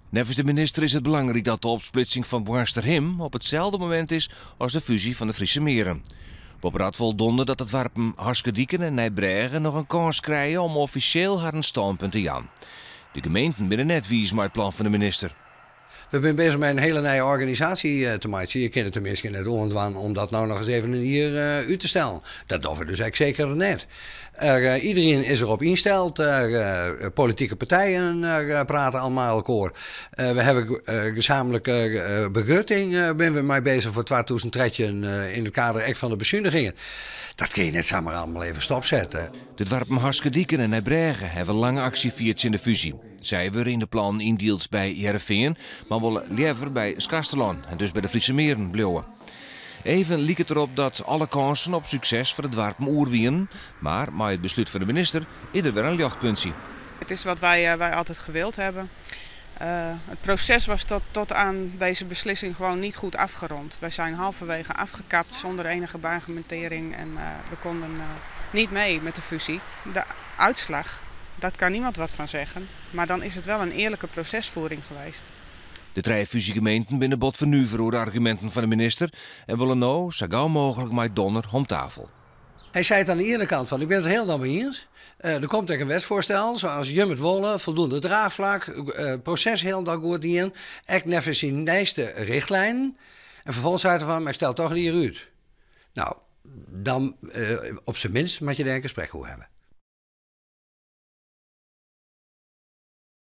Neffens de minister is it belangryk dat de opsplitsing fan Boarnsterhim op itselde momint is as de fúzje fan de Friese Meren. Boppedat wol Donder dat de doarpen Haskerdiken en Nijbrêge noch in kâns krije om offisjeel harren stânpunt te jaan. De gemeenten binne net wiis mei it plan fan de minister. We binne bezich mei in hiele nije organisaasje te meitsjen. Je kinne it de minsken net oandwaan om dat no noch ris even in jier út te stellen. Dat dogge we dus ek seker net. Iederien is derop ynsteld. Politike partijen prate al mei elkoar. We hawwe gezamenlike begrutting binne we mei bezich foar 2013 yn it kader ek fan de besunigingen. Dat kinne je net samar allemaal even stopsette. De doarpen Haskerdiken en Nijbrêge hawwe lang aksje fierd tsjin de fúzje. Sy wurde yn de plannen yndield by Hearrenfean, mar wolle leaver by Skarsterlân en dus by de Friese Meren bliuwe. Even like it derop dat alle kânsen op sukses foar de doarpen oer wienen, mar mei it beslút fan de minister is der wer in ljochtpuntsje. Het is wat wij, wij altijd gewild hebben. Het proces was tot aan deze beslissing gewoon niet goed afgerond. Wij zijn halverwege afgekapt zonder enige beargumentering en we konden niet mee met de fusie. De uitslag, dat kan niemand wat van zeggen, maar dan is het wel een eerlijke procesvoering geweest. De trije fúzjegemeenten binne bot fernuvere oer de arguminten fan de minister en wolle no sa gau mooglik mei Donner om tafel. Hy seit oan de iene kant fan ik bin it hielendal mei iens. Der komt ek in wetsfoarstel, sa as jim it wolle, foldoende draachflak, proses hielendal goed dien, ek neffens syn nijste richtlijnen. En ferfolgens seit er fan, mar ik stel toch in jier út. No, dan op syn minst moatte je dêr in gesprek oer hawwe.